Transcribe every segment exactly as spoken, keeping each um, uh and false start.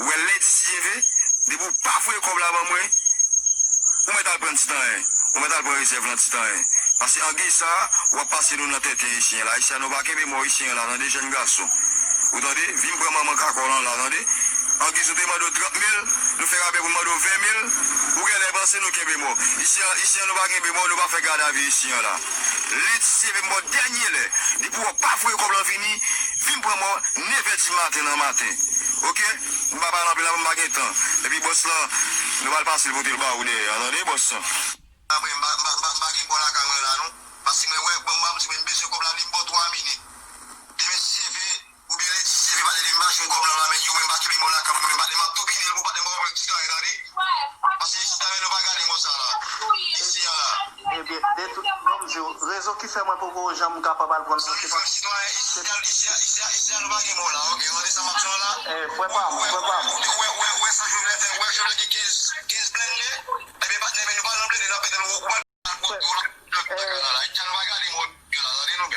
Ou wè lendi si Dye vle, depi w pa voye kòb la ban mwen, ou mèt al pran ti tanyen. Ou mèt al pran rezèv lan ti tanyen. Paske angi sa, w ap pase nou nan tenten Ayisyen la. Ayisyen, nou pa kenbe mò Ayisyen la, tande, jèn gason. Ou tande? Vin pran manman kakò lan la, tande? Angi, nou te mande w trant mil, nou fè rapè pou n mande w ven mil, ou genlè panse nou kenbe mò. Ayisyen, Ayisyen, nou pa kenbe mò, nou pa fè gadavi Ayisyen la. Lendi si Dye vle, m ba w dènye lè. Depi w pa voye kòb lan vini, vin pran mò, nevè di maten nan maten. Oke? M pa pale anpil la, m pa gen tan. Epi bòs lan, nou pral pase l pote l ba ou dèyè a, tande, bòs lan? Apre, m pa, m pa, m pa, m pa gen bò lakay mwen la, non. Paske mwen wè, bon, m di mwen m bezwen kòb la, li m ba w twa minit. Demen si Dye vle, oubyen lendi si Dye vle, patnè, depi m pa jwenn kòb lan la, men yo, mwen m pa kenbe mò lakay mwen, men patnè, m ap tou pini l pou patnè, m pa pran ti tan, tande? Paske si ta vle, nou pa gade mò sa la. Isi a la. Ebyen, de tout, bon, m di w, rezon ki fè mwen poko janm kapab al pran mò, se paske isi a, isi a, isi a, isi a, nou pa gen mò la, oke, tande sa m ap di w la? Eh, frè pa m, frè pa m. Ou wè, ou wè, ou wè sa Jovenel fè, ou wè Jovenel gen kenz, kenz blende? Ebyen, patnè, men nou pa nan blende, n ap pete l, ou, ou pa Frè, eh,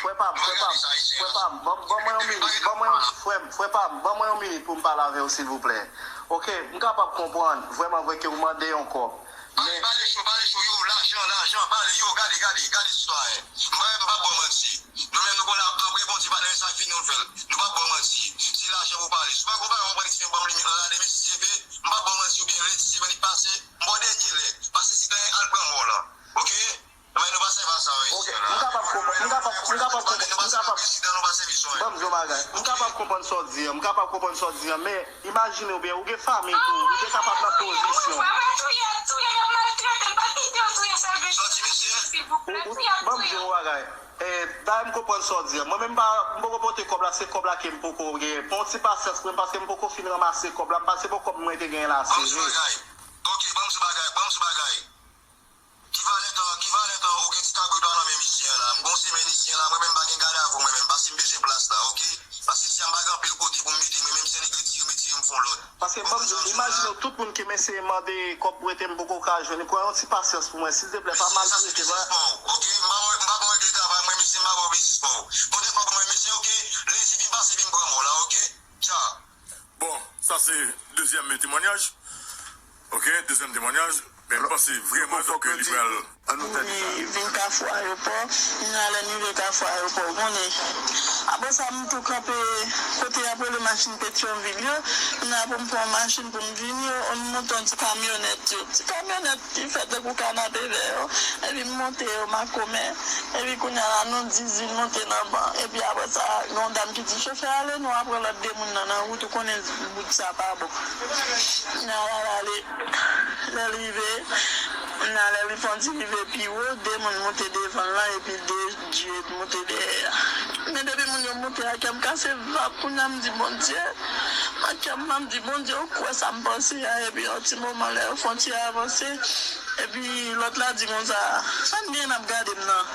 frè pa m, frè pa m, frè pa m, ban, ban mwen yon minit, ban mwen yon, frè m, frè pa m, ban mwen yon minit pou m pale avè w, silvouplè. Oke, m kapab konprann, vrèman vre ke w mande yon kòb. Men pale cho, pale cho, yo, lajan, lajan, pale, yo, gade, gade, gade sitwayen. M pa, m pa ba w manti. Nou menm, nou konn ap, ap reponn ti patnè sa fini, nou fè l. Nou pa ba w manti. Se lajan pou pale. Si w pa konn pale, w konprann, se ban m limit lan, gade, men si se vre, m pa ba w manti, oubyen lendi se vre li pase, m ba w dènye lè. Pase si ganyen al pran mò lan. Oke? Men nou pa sèvi a sa, wi. Oke, m kapab konprann, m kapab, m kapab konprann, m kapab, ban m di yon bagay, m kapab konprann sa w di an, m kapab konprann sa w di an, men imajine w byen, ou gen fanmi tou, ou te kapab nan pozisyon. Ou, ou, ban m di yon bagay. Eh, dayè m konprann sa w di an. Mwen menm pa, m poko pote kòb la, se kòb la ke m poko gen. Pran yon ti pasyans pou mwen, paske m poko fin ranmase kòb la, m pa se bon kòb mwen te genyen la sere. Oke, ban m di yon bagay, ban m di yon bagay. Ki valè tan, ki valè tan ou gen ti kabrit ou a nan men misye an la? M gon semèn isi an la, mwen menm m pa gen gadavou mwen menm, paske m bezwen plas la, oke? Paske isi a m pa gen anpil kote pou m mete mwen menm, si nèg retire, retire m fon lòt. Paske ban m di w, imajine w, tout moun ke m eseye mande kòb prete m poko ka jwenn, pran yon ti pasyans pou mwen, silteplè, pa maltrete mwen. Oke, m pa ba w, m pa ba w regle travay mwen, mesye, m pa ba w biznis pa w. Pote kòb mwen, mesye, oke? Lendi vin pase, vin pran mò la, oke? Tcha. Bon, sa se dezyèm temwanyaj. Oke, dezyèm temwanyaj. Men m panse vrèman ke li pral. Ann nou tande sa. Vin Kafou Ayewopò, m nan lè m rive Kafou Ayewopò, ou konnen. Apre sa, m tou kanpe kote y ap rele machin Petyonvil yo. M nan pou m pran yon machin pou m vini, yo, m monte yon ti kamyonèt yo. Ti kamyonèt ki fè tankou kanapevè yo. Epi m monte yo makomè. Epi kounye a la, nou diz vin monte nan ban. Epi apre sa, gen yon dam ki di chofè, "Ale, nou ap pran lòt de moun nan nan wout, ou konnen bout sa pa bon." Kounye a l al ale. Lè l rive, kounye a lè li fon ti rive pi wo, de moun monte devan l lan, epi de dye monte dèyè a. Men depi moun yo monte a, kè m kase vap, kounye a m di, "Bondye." Nan kè m, m ap di, "Bondye, ou kwè sa m panse a?" Epi yon ti moman, lè yo fon ti avanse, epi lòt la di konsa, "Sa n gen n ap gade m nan?"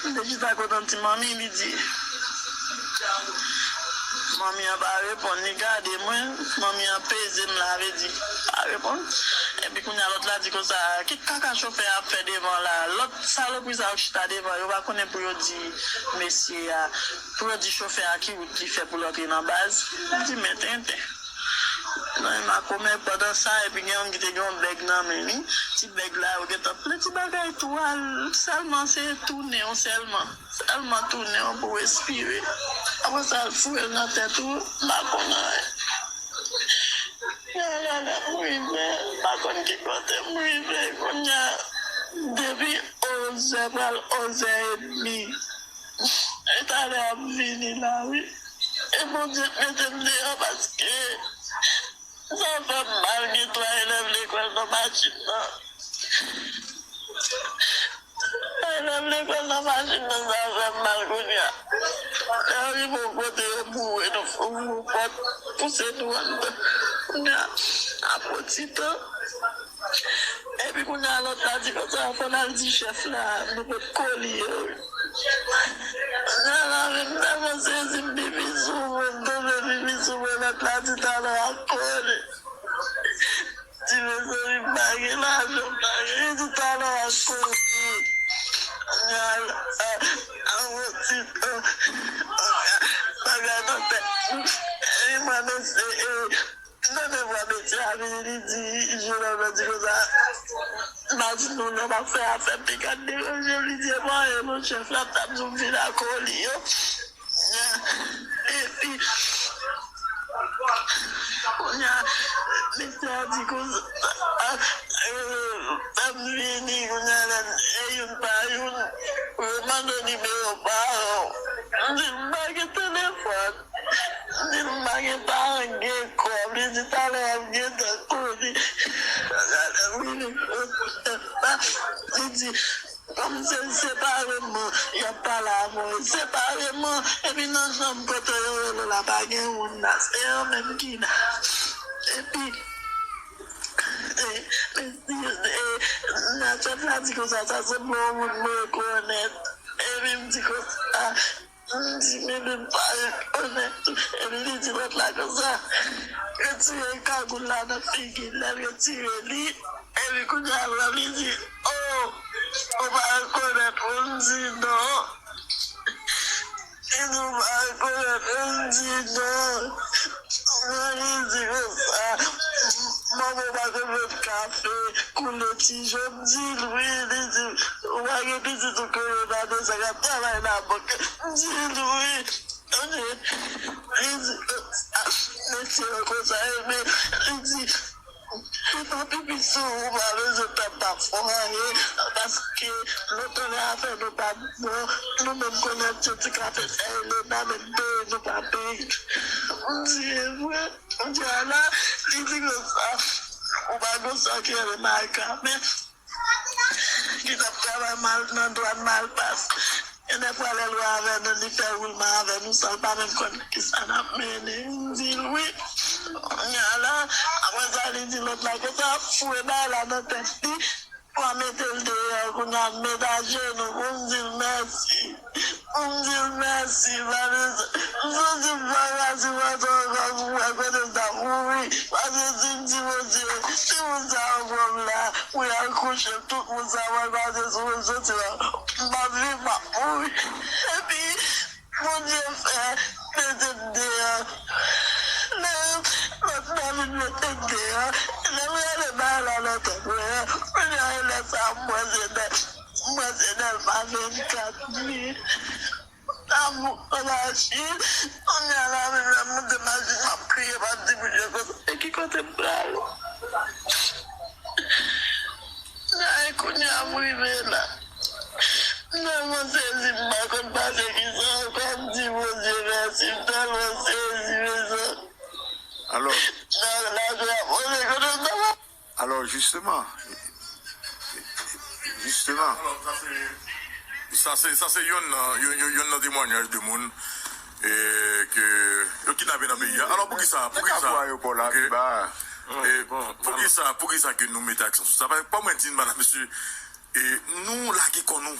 M te chita kote yon ti manmi, li di, manmi an pa reponn, li gade mwen, manmi an peze m, la vle di, pa reponn. Epi kounye a lòt la di konsa, "Ki kaka chofè a ap fè devan la?" Lòt salopri sa yo chita devan, yo pa konnen pou yo di mesye a, pou yo di chofè a ki wout li fè pou l antre nan baz. M di, "Men tenten." Nan makomè pandan sa, epi gen youn ki te gen yon bèg nan men li. Ti bèg la, yo gentan plen ti bagay tou al. Sèlman se tounen w sèlman. Sèlman tounen w pou w respire. Apre sa, l foure l nan tèt ou, m pa konn anyen. Lè, lè, lè m rive, m pa konn ki kote m rive. Kounye a, depi onzè pral onzè edmi. E talè a m vini la, wi. E Bondye k mete m deyò paske sa fè m mal, gen twa elèv lekòl nan machin nan. Twa elèv lekòl nan machin nan, sa fè m mal kounye a. Lè yo rive yon kote, yo boure nou, ouvri yon pòt, pouse nou anndan. Kounye a, apre yon ti tan, epi kounye a, lòt la di konsa, fò n al di chèf la, nou pot ko li yo. Kounye a la, menm tèlman sezi, m pipi sou mwen, m tonbe pipi sou mwen, lòt la di talè a ko li. Di mezanmi, m pa gen lajan, m pa gen, di talè a ko li. Kounye a, a, a, yon ti tan, bagay nan tèt mwen, epi mwen anonse, e, Tande vwa mesye a vini, li di, jenòm nan di konsa, m pa di nou non, m ap fè afè m, te ka deranje m, li di, e mwen, e mon chèf la, t ap di m vin ak oli yo. Epi, kounye a, mesye a di konsa, fè m vini, kounye a, e youn pa youn, yo mande nimewo paran w. M di, m pa gen telefòn. M di, m pa gen paran, gen kòb. Li di, talè w ap gentan koni. Li di, kòm se separeman y ap pale avè w, separeman, epi nan chanm kote yo rele la, pa gen moun la, se yo menm ki la. Epi, e, e, e, nan chèf la di konsa, sa se bon moun mwen rekonèt. Epi m di konsa, m di, men li pa rekonèt. Epi li di lòt la konsa, retire kagoul la nan figi l, lè l retire li, epi kounye a l wè m, li di, o, ou pa rekonèt mwen? M di, non. Li di, ou pa rekonèt mwen? M di, non. Mwen, li di konsa, manman w pa te met kafe, koule ti je. M di l wi. Li di, ou pa gen pitit ou konnen pa de sa k ap travay nan bank? M di l wi. Li di konsa, mesye an konsa, epi li di, se pa pipi sou ou, ou pa bezwen pè, m p ap fè w anyen, paske lontan lè afè nou pa t bon, nou menm konnen ti kafe sa Elena menm peye, nou pa peye. M di, e vre? M di, ala, li di konsa, ou pa gon sa ki rele Marika, men ki t ap travay mal nan dwàn Malpas. Gen de fwa lè l wè avè nou, li fè woulman avè nou san l pa menm konn kisa n ap mennen. M di l wi. Kounye a la, apre sa, li di lòt la konsa, foure bagay la nan tèt li, pou a mete l deyò, kounye a m met ajenou pou m di l mèsi. Pou m di l mèsi, Vanessa. M santi m pa ka sipòte ankò pou m wè kote m t ap mouri. Paske si m di Bondye, si moun sa yo pran m la, pou y al kouche, tout moun sa yo pral pase sou rezo ti la. M p ap viv, m ap mouri. Epi, Bondye fè, mete m deyò. Lè lòt la vin mete m deyò, lè m rele bagay la nan tèt mwen an, kounye a, e lè sa a, m wè se Nèl, m wè se Nèlma vennkat mil. Damou an machin. Kounye a la, menm lè m monte machin, m ap kriye, m ap di Bondye konsa, e ki kote m prale? Ay, kounye a m rive la. M tèlman sezi, m pa konn pase kisa ankò, m di Bondye mèsi, m tèlman sezi, mezanmi. Alò, nan lajè ap monte, kote m ta va? Alò, jisteman, jisteman, sa se, sa se yonn nan, yonn, yonn, yonn nan temwanyaj de moun, e, ke yo kidnape nan peyi a. Alò, poukisa, poukisa, ok, e, poukisa, poukisa ke nou mete aksan sou sa? Paske, kòm mwen di, madanm, mesye, e, nou lage kò nou.